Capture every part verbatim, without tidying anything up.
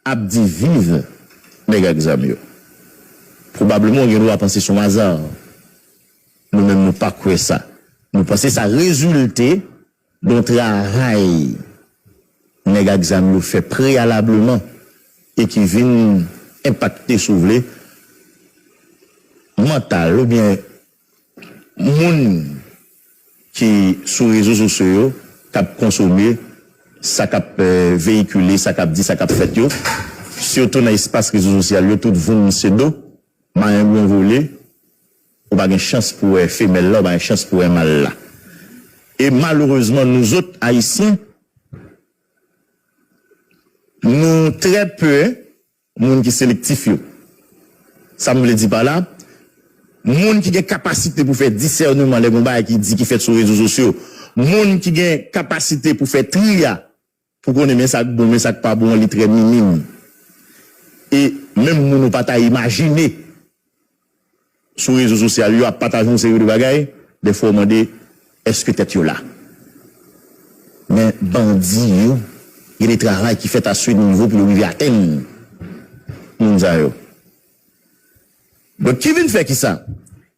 ap di viv nèg ak zam yo. Pwobableman, w gen dwa panse se yon aza. Nou menm, nou pa kwè sa. Nou panse sa rezilte de yon travay nèg ak zam yo fè preyalableman e ki vin enpakte, si w vle, mantal oubyen moun ki sou rezo sosyo yo, k ap konsome sa k ap, eh, veyikile, sa k ap di, sa k ap fèt yo, sitou nan espas rezo sosyal yo, tout voum se do, marenn byen vole, ou pa gen chans pou wè femèl la, ou pa gen chans pou wè mal la. E malerezman, nou zòt, Ayisyen, nou trè pè moun ki selektif yo. Sa m vle di pa la, moun ki gen kapasite pou fè disèneman lè gen yon bagay ki di, ki fèt sou rezo sosyo, moun ki gen kapasite pou fè tri a, pou konnen men sa k bon, men sa k pa bon an, li trè minim. E menm moun ou pa ta imajine sou rezo sosyal yo ap pataje yon seri de bagay, dèfwa w mande, èske tèt yo la? Men bandi yo, gen de travay ki fèt a ce niveau pou yo rive atenn moun sa yo. Donk, ki vin fè kisa?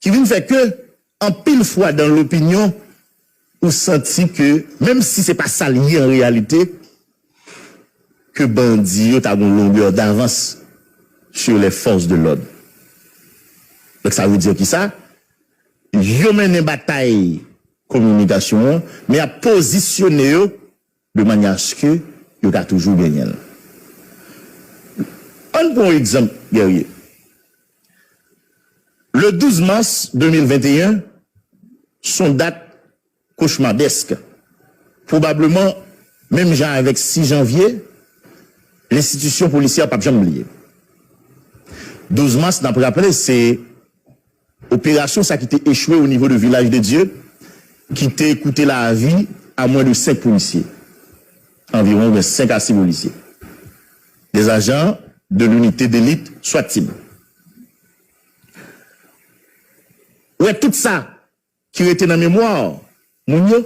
Ki vin fè ke, anpil fwa, dans l'opinion, ou santi ke, menm si se pa sa l ye an reyalite, ke bandi yo ta gon longueur d'avance sur les forces de l'ordre. Donk, sa vle di kisa? Yo mennen batay kominikasyon an, men y ap pozisyone yo de manyè aske yo ka toujou genyen l. Ann pran yon egzanp, Guerrier. Le douz mas de mil venteyen, s on dat kochmadèsk. Pwobableman, menm jan avèk sis janvye, lenstitisyon polisyè p ap janm bliye. Douz mas, n ap raple, se operasyon sa ki te echwe o nivo de Vilaj de Dye, ki te koute lavi a mwen de senk polisye. Anviwon, oubyen senk a sis polisye. Des agents de l'unité d'élite SWAT Team. Ou wè, tout sa ki rete nan memwa moun yo,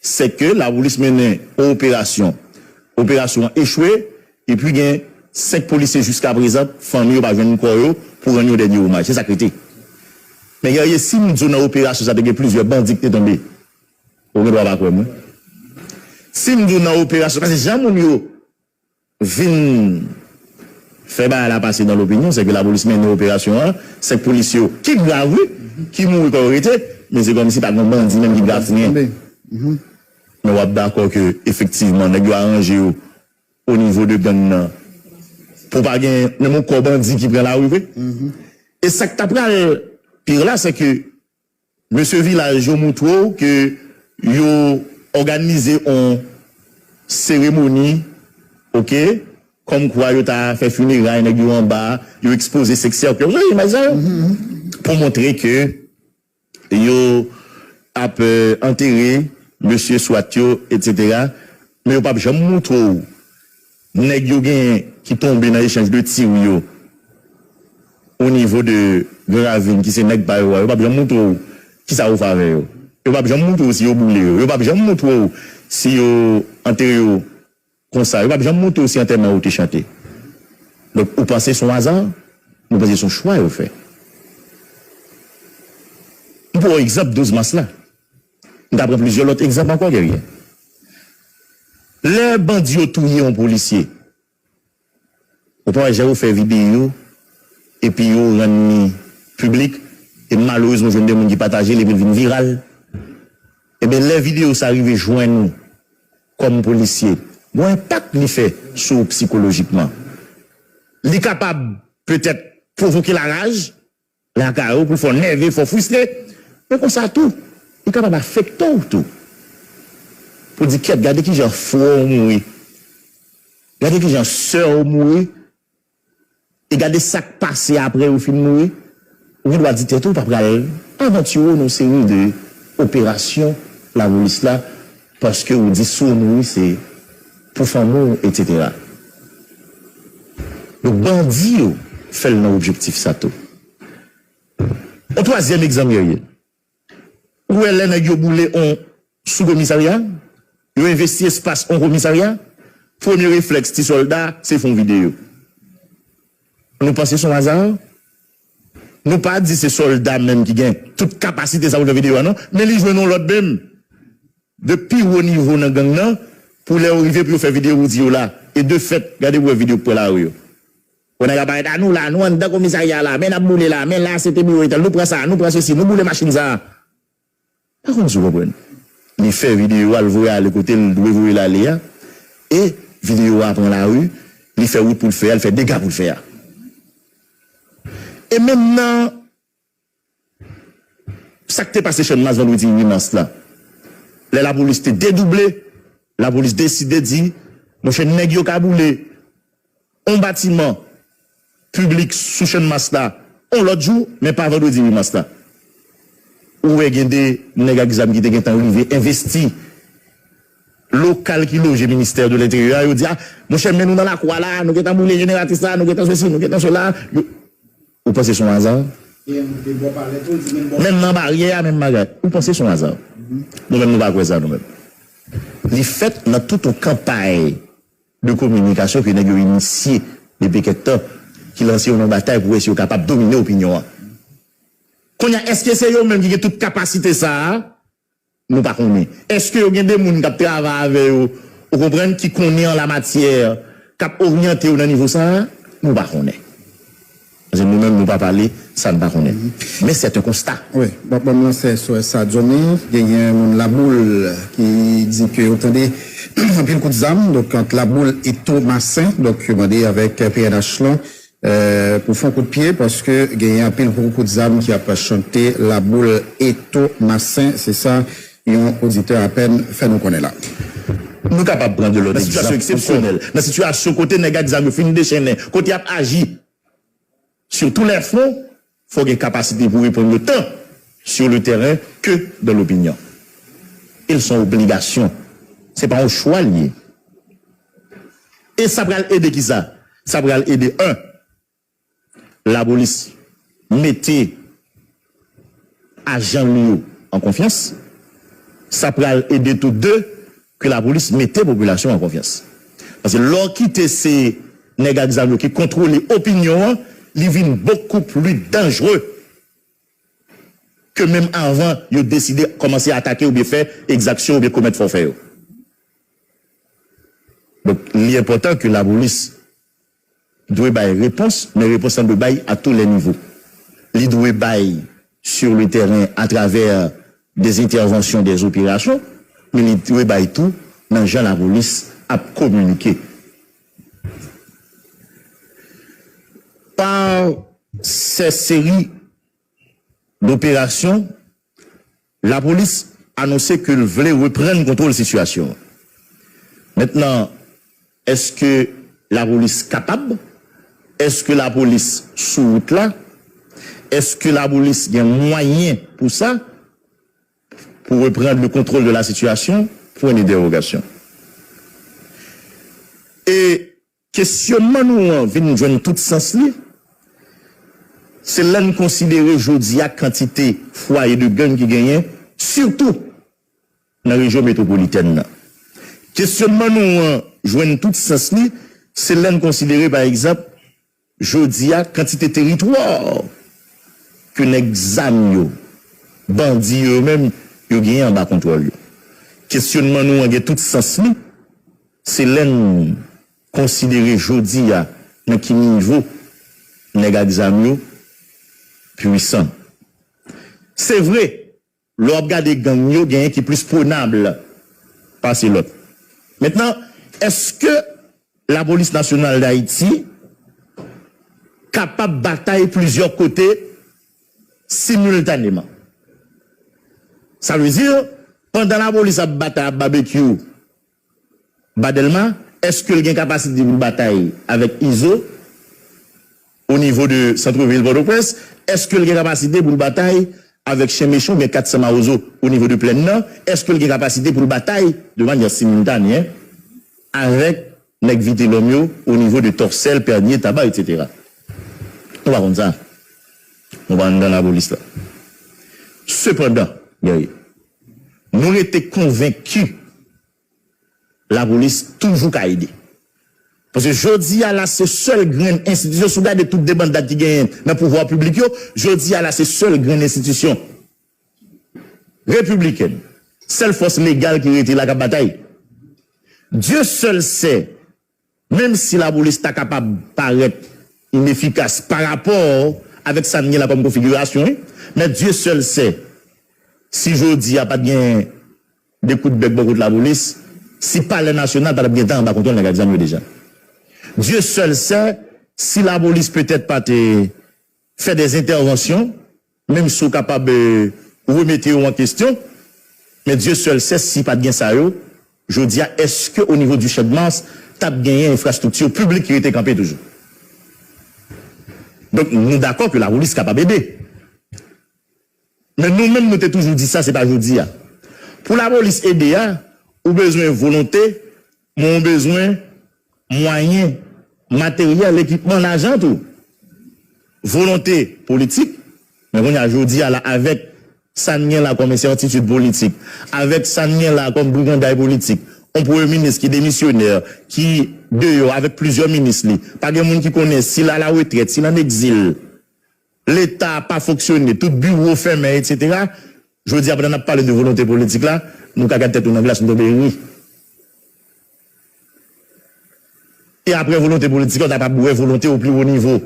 se ke lapolis mennen yon operasyon. Operasyon an echwe, epi gen senk polisye jiskaprezan, fanmi yo pa jwenn kò yo pou rann yo dènye omaj. Se sa k rete. Men Guerrier, si m di w nan operasyon sa te gen plizyè bandi ki te tonbe, ou gen dwa pa kwè mwen. Si m di w nan operasyon, paske jan moun yo vin fè bagay la pase dans l'opinion, se ke lapolis mennen operasyon an, senk polisye yo, ki grav, wi, ki mouri kò yo rete, men se kòmsi pa gen bandi menm ki grav, tonbe. Men w ap dakò ke, efektivman, nèg yo aranje yo o nivo de gang nan, pou pa gen menm yon kò bandi ki pran lari vre. E sa k ta pral pi la, se ke mesye Vilaj yo montre w ke yo òganize yon seremoni, oke, kòmkwa yo ta fè fineray nèg yo anba, yo ekspoze sèks sèkèy, w wè imaj sa yo? Pou montre ke yo ap, eh, antere mesye swat yo, etsetera. Men yo p ap janm montre w nèg yo genyen ki tonbe nan echanj de tir yo o nivo de Gran Ravin, ki se nèg pa yo a, yo p ap janm montre w kisa yo fè avè yo. Yo p ap janm montre w si yo boule yo. Yo p ap janm montre w si yo antere yo konsa. Yo p ap janm montre w si antèman yo te chante. Donk, ou panse se yon aza? Mwen panse se yon chwa yo fè. M pran egzanp douz mas la. M ta pran plizyè lòt egzanp ankò, Guerrier. Lè bandi yo touye yon polisye, ou pa wè jan yo fè videyo, epi yo rann li piblik, e malerezman, jwenn de moun ki pataje l, epi l vin viral. Ebyen, lè videyo sa rive jwenn ou kòm polisye, gon enpak li fè sou ou sikolojikman. Li kapab, petèt, pwovoke laraj, lakay ou, pou l fè w nève, fè w fristre. Men konsa tou, li kapab afekte w tou. Pou di, kyèt, gade kijan frè w mouri. Gade kijan sè w mouri. E gade sa k pase apre yo fin mouri. Ou gen dwa di tèt ou, ou pa pral avantire w nan yon seri de operasyon lapolis la, paske ou di si w mouri, se pou fanmi w, etsetera. Donk, bandi yo fè l nan objektif sa tou. Yon twazyèm egzanp, Guerrier. Ou wè lè nèg yo boule on sou komisarya, yo envesti espas on komisarya, premye reflèks ti sòlda, se fè yon videyo. Nou panse se yon aza? Nou pa di se sòlda menm ki gen tout kapasite sa pou l fè videyo a, non. Men li jwenn yon lòd menm. De pi wo nivo nan gang nan, pou lè yo rive pou yo fè videyo pou di yo la. E de fèt, gade pou wè videyo pou wè lari yo. Pou nèg ap parèt, a nou la, nou anndan komisarya la, men n ap boule la, men la se te biwo entèl, nou pran sa, nou pran sesi, nou boule machin sa. Pa konn si w konprann. Li fè videyo a, l voye ale kote l dwe voye l ale a. E videyo a pran lari, li fè wout pou l fè a, li fè dega pou l fè a. E menm nan sa k te pase Channmas vandredi uit mas la, lè lapolis te dedouble, lapolis deside di, monchè, nèg yo ka boule yon batiman piblik sou Channmas la yon lòt jou, men pa vandredi uit mas la. Ou wè gen de nèg ak zam ki te gentan rive envesti lokal ki loje Ministè de Lenteryè a, yo di, a, monchè, men nou nan lakou a la, nou gentan boule jeneratris la, nou gentan sesi, nou gentan sela. Yo, ou panse se yon aza? Menm nan baryè a, menm bagay. Ou panse se yon aza? Nou menm, nou pa kwè sa, nou menm. Li fèt nan tout yon kanpay de kominikasyon ke nèg yo inisye depi kèk tan, ki lanse yo nan batay pou wè si yo kapab domine opinyon an. Kounye a, èske se yo menm ki gen tout kapasite sa a? Nou pa konnen. Èske yo gen de moun k ap travay avè yo, ou konprann, ki konnen an la matyè, k ap oryante yo nan nivo sa a? Nou pa konnen. Paske nou menm, nou pa pale sa n pa konnen. Men c'est un constat. Wi, bon, bon, m lanse sou sa, Johnny. Genyen moun Laboul ki di ke yo tande anpil kout zam, donk, ant Laboul e Tomasen. Donk, yo mande avèk P N H lan, euh, pou fè yon kout pye, paske genyen anpil gwo kout zam ki ap chante Laboul e Tomasen. Se sa yon oditè apèn fè nou konnen la. Nou kapab pran de lòt egzanp ankò. Nan sitiyasyon eksepsyonèl, nan sitiyasyon kote nèg ak zam yo fin dechennen, kote y ap aji sur tous les fronts, fò gen kapasite pou reponn yo tan sur le terrain que dans l'opinion. E l se yon obligasyon. Se pa yon chwa l ye. E sa pral ede kisa? Sa pral ede, en, lapolis mete ajan li yo an konfyans. Sa pral ede tou, de, ke lapolis mete popilasyon an konfyans. Paske lè w kite se nèg ak zam yo ki kontwole opinyon an, li vin bokou pli danjre ke menm avan yo deside kòmanse atake oubyen fè egzaksyon oubyen komèt fòfè yo. Donk, li enpòtan ke lapolis dwe bay repons, men repons lan dwe bay à tous les niveaux. Li dwe bay sur le terrain à travers des interventions, des opérations, men li dwe bay tou nan jan lapolis ap kominike. Par ces séries d'opérations, lapolis anonse ke l vle reprann kontwòl sitiyasyon an. Mentnan, èske lapolis kapab? Èske lapolis sou wout la? Èske lapolis gen mwayen pou sa? Pour reprendre le contrôle de la situation? Point d'interrogation. E kesyonman nou an vin jwenn tout sans li, se lè n konsidere jodi a kantite fwaye de gang ki genyen, sitou nan rejyon metwopolitèn nan. Kesyonman nou an jwenn tout sans li, se lè n konsidere, pa egzanp, jodi a, kantite teritwa ke nèg zam yo, bandi yo menm, yo genyen anba kontwòl yo. Kesyonman nou an gen tout sans li, se lè n konsidere jodi a nan ki nivo nèg ak zam yo pwisan. Se vre, lè w ap gade gang yo, genyen ki plis prenab pase lòt. Mentnan, èske Lapolis Nasyonal Dayiti kapab batay plizyè kote similtaneman? Sa vle di, pandan lapolis ap batay, ap babekyou, ba Dèlma, èske l gen kapasite pou l batay avèk Izo o nivo de santrevil Pòtoprens? Èske l gen kapasite pou l batay avèk chen mechan oubyen kat san mawozo o nivo de plèn nan? Èske l gen kapasite pou l batay de manyè similtane avèk nèg Vitelhomme yo o nivo de Tòsèl, Pènye, Taba, etsetera? Nou pa konn sa. Nou pa anndan lapolis la. Sepandan, Guerrier, nou rete konvenki lapolis toujou ka ede. Paske jodi a la, se sèl grenn enstitisyon, si w gade tout debandad ki genyen nan pouvwa piblik yo, jodi a la, se sèl grenn enstitisyon repibliken, sèl fòs legal ki rete la k ap batay. Dieu seul sait, menm si lapolis ta kapab parèt inefikas pa rapò avèk sa n gen la kòm konfigirasyon, wi, men Dieu seul sait, si jodi a pa t gen de kout bèk bò kot lapolis, si Palè Nasyonal pa t ap gentan anba kontwòl nèg ak zam yo deja. Dieu seul sait, si lapolis petèt pa te fè de entèvansyon, menm si w kapab, eh, remete yo an kesyon, men Dieu seul sait si pa t gen sa yo, jodi a, èske o nivo du Champ de Mars, t ap genyen enfrastrikti piblik ki rete kanpe toujou? Donk, nou dakò ke lapolis kapab ede. Men nou menm, nou te toujou di sa, se pa jodi a. Pou lapolis ede a, ou bezwen volonte, men ou bezwen mwayen, materyèl, ekipman, lajan tou. Volonte politik, men kounye a, jodi a la, avèk sa n gen la kòm ensètitid politik, avèk sa n gen la kòm briganday politik, yon premye minis ki demisyonè, ki deyò avèk plizyè minis li, pa gen moun ki konnen si l a la retrèt, si l an egzil, Leta pa fonksyone, tout biwo fèmen, etsetera. Jodi a, pandan n ap pale de volonte politik la, nou ka gad tèt nou nan glas, nou tonbe ri. E apre volonte politik la, w ta kapab wè volonte au plus haut niveau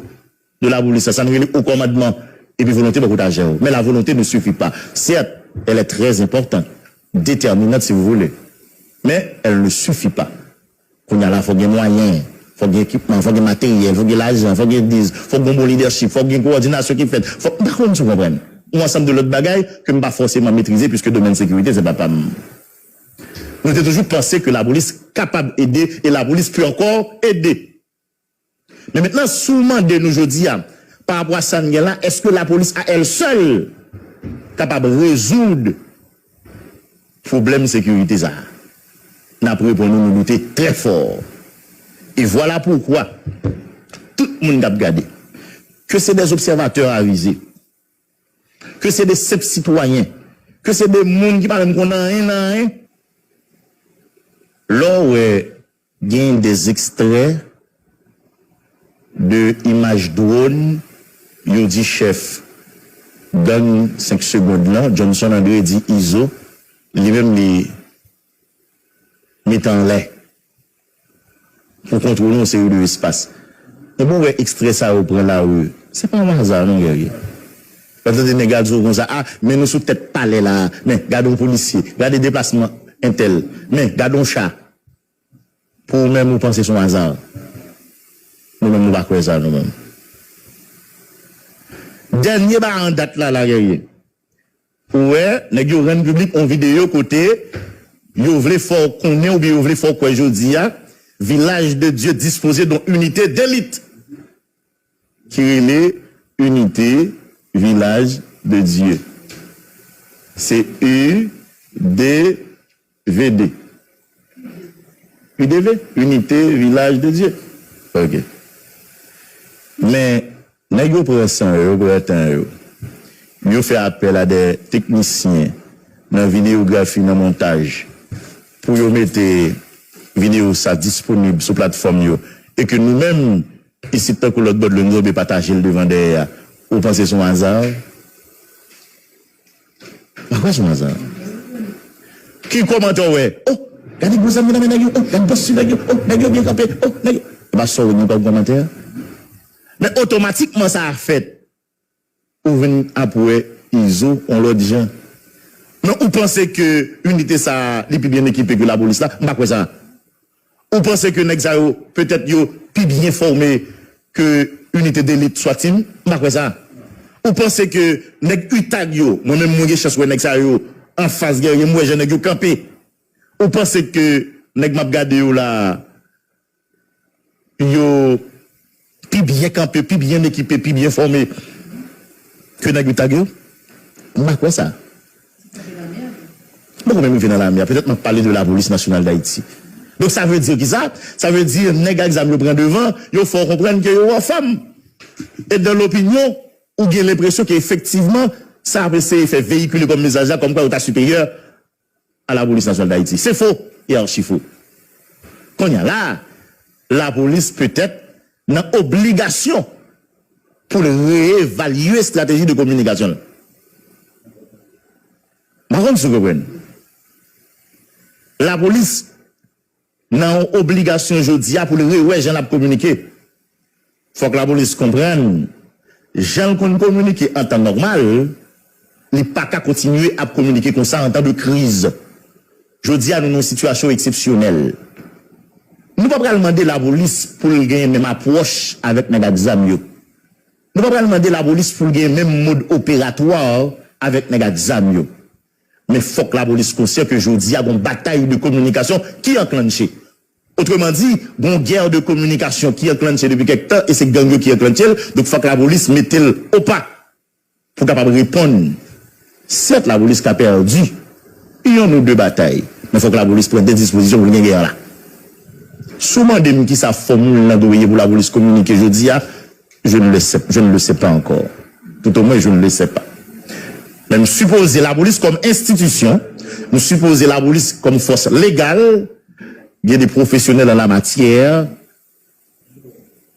de la police. Sa n rele o kòmandman. Epi volonte bò kote ajè yo. Mais la volonté ne suffit pas. Certes, elle est très importante, déterminante si vous voulez. Mais elle ne suffit pas. Kounye a la, fòk gen mwayen, fòk gen ekipman, fòk gen materyèl, fòk gen lajan, fòk gen diz, fòk gen bon lidèchip, fòk gen kowòdinasyon ki fèt. Fòk, m pa konn si w konprann. Yon ansanm de lòt bagay ke m pa fòseman metrize, puiske domèn sekirite, se pa pa m. Nou te toujou panse ke lapolis kapab ede, e lapolis pe ankò ede. Men mentnan, si w mande nou jodi a, pa rapò a sa n gen la, èske lapolis a èl sèl kapab rezoud pwoblèm sekirite sa a? N ap reponn ou, nou doute trè fò. E vwala poukwa tout moun k ap gade, ke se dè obsèvatè avize, ke se de senp sitwayen, ke se de moun ki pa menm konn anyen nan anyen, lè w wè gen de ekstrè de imaj dwòn yo di chèf gang senk segond lan, Johnson André di Izo, li menm li mete anlè pou kontwole yon seri de espas. Ebyen, w wè ekstrè sa yo pran lari. Se pa yon aza non, Guerrier. Lè w tande nèg la di w konsa, a, men nou sou tèt palè la, men gade yon polisye, gade deplasman entèl, men gade yon cha. Pou ou menm, ou panse se yon aza? Nou menm, nou pa kwè sa, nou menm. Dènye bagay an dat la, la, Guerrier. Ou wè, nèg yo rann piblik yon videyo kote yo vle fè w konnen oubyen yo vle fè w kwè jodi a, Village de Dieu disposait d'une unité d'élite ki rele Unité Village de Dieu. Se U D V D. U D V, Unité Village de Dieu. Ok. Men, nèg yo pran san yo, yo pran tan yo. Yo fè apèl a de teknisyen nan videyografi, nan montaj, pou yo mete videyo sa disponib sou platfòm yo, e ke nou menm, isit, tankou lòt bò dlo, nou tonbe pataje l devan dèyè a, ou panse se yon aza? M pa kwè se yon aza. Ki kòmantè w wè? Oh, gade gwo zam yo nan men nèg yo. Oh, gade bòs sou nèg yo. Oh, nèg yo byen kanpe. Oh, nèg yo. E pa sa w wè nan kòmantè a? Men otomatikman sa a fèt. Ou vin ap wè Izo yon lòt jan. Men ou panse ke inite sa a, li pi byen ekipe ke lapolis la? M pa kwè sa. Ou panse ke nèg sa yo, petèt yo pi byen fòme ke inite delit swa tim? M pa kwè sa. Ou panse ke nèg utag yo, mwen menm mwen gen chans wè nèg sa yo anfas Guerrier, m wè jan nèg yo kanpe. Ou panse ke nèg m ap gade yo la a, yo pi byen kanpe, pi byen ekipe, pi byen fòme ke nèg utag yo? M pa kwè sa. M poko menm rive nan lame a, petèt m ap pale de Lapolis Nasyonal Dayiti. Donk, sa vle di kisa? Sa vle di nèg ak zam yo pran devan, yo fè w konprann ke yo anfòm. E dan lopinyon, ou gen lenpresyon ke efektivman, sa ap eseye fè veyikile kòm mesaj la, kòmkwa yo ta siperyè a Lapolis Nasyonal Dayiti. Se fo e achi fo. Kounye a la, lapolis petèt nan obligasyon pou l reevalye estrateji de kominikasyon l. M pa konn si w konprann. Lapolis nan yon obligasyon jodi a pou l rewè jan l ap kominike. Fòk lapolis konprann, jan l konn kominike an tan nòmal, li pa ka kontinye ap kominike konsa an tan de kriz. Jodi a, nou nan yon sitiyasyon eksepsyonèl. Nou pa pral mande lapolis pou l gen menm apwòch avèk nèg ak zam yo. Nou pa pral mande lapolis pou l gen menm mòd operatwa avèk nèg ak zam yo. Men fòk lapolis konsyan ke jodi a gon batay de kominikasyon ki anklanche. Otreman di, gon gè de kominikasyon ki anklanche depi kèk tan e se gang yo ki anklanche l, donk fòk lapolis mete l opa pou kapab reponn. Sèt, lapolis ka pèdi yon ou de batay, men fòk lapolis pran de dispozisyon pou l gen gè la. Si w mande m kisa fòmil lan dwe ye pou lapolis kominike jodi a, je ne le sais, je ne le sais pas encore. Tout au moins, je ne le sais pas. Men m sipoze lapolis kòm enstitisyon, m sipoze lapolis kòm fòs legal, gen de pwofesyonèl an lamatyè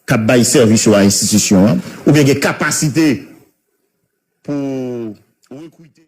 k ap bay sèvis yo a enstitisyon an, oubyen gen kapasite pou rekrite.